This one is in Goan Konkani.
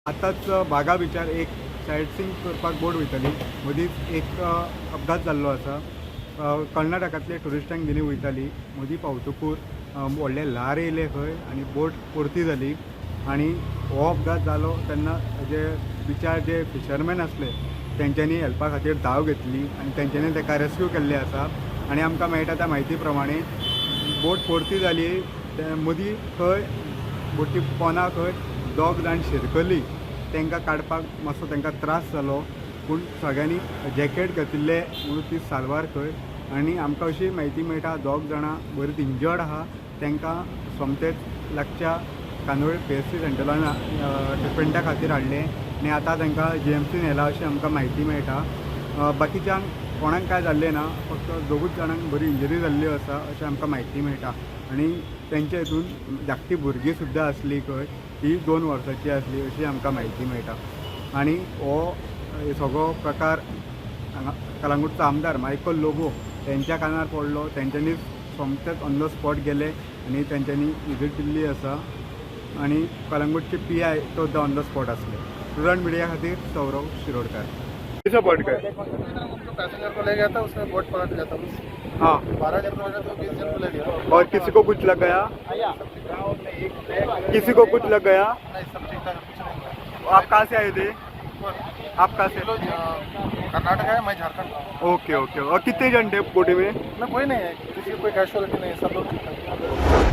आतांच बागा बिचार एक सायट सींग करपाक बोट वयताली, मदींच एक अपघात जाल्लो आसा. कर्नाटकांतले ट्युरिस्टांक घेवन वयताली, मदीं पावतकूर व्हडलें ल्हार येयलें खंय आनी बोट परती जाली आनी हो अपघात जालो तेन्ना जे बिचार जे फिशरमॅन आसले तेंच्यांनी हेल्पा खातीर धांव घेतली आनी तेंच्यांनी ताका रेस्क्यू केल्लें आसा. आनी आमकां मेळटा त्या म्हायती प्रमाणे बोट परती जाली ते मदीं खंय बोटी पोना खंय दोग जाण शिरकली, तांकां काडपाक मातसो तांकां त्रास जालो, पूण सगळ्यांनी जॅकेट घातिल्ले म्हणून ती साल्वार खंय. आनी आमकां अशी म्हायती मेळटा दोग जाणां बरीच इंजर्ड आहा, तांकां सोमतेच लागच्या कांदोळे पीएचसी सेंटरान ट्रिटमेंटा खातीर हाडलें आनी आतां तांकां जीएमसीन व्हेलां अशी आमकां म्हायती मेळटा. बाकीच्यांक कोणाक कांय जाल्लें ना, फक्त दोगूच जाणांक बरी इंजरी जाल्ली आसा अशें आमकां म्हायती मेळटा. आनी तेंच्या हितून धाकटी भुरगीं सुद्दां आसली खंय, ती 2 वर्सांची आसली अशी आमकां म्हायती मेळटा. आनी हो सगळो प्रकार हांगा कलांगूटचो आमदार मायकल लोबो तेंच्या कानार पडलो, तेंच्यांनी सोमतेच ऑन the spot गेले आनी तेंच्यांनी विजीट दिल्ली आसा. आनी कलांगूटचे पीआय तो ऑन the spot आसले. स्टुडंट मिडिया खातीर सौरव शिरोडकर. सपोर्ट कर. पैसेंजर को ले गया था, उसमें बोट पलट गया था उस। हाँ। 12 जन को लगा तो 20 जन को ले गया। और किसी को कुछ लग गया? किसी को कुछ लग गया? नहीं, सब ठीक ठाक, कुछ नहीं हुआ। आप कहाँ से आए थे? आप कहाँ से? लोग कर्नाटक है, मैं झारखंड का हूँ। ओके ओके, और कितने जन थे बोटी में? मैं कोई नहीं है, किसी को कोई कैजुअलिटी नहीं है, सब लोग ठीक ठाक हैं।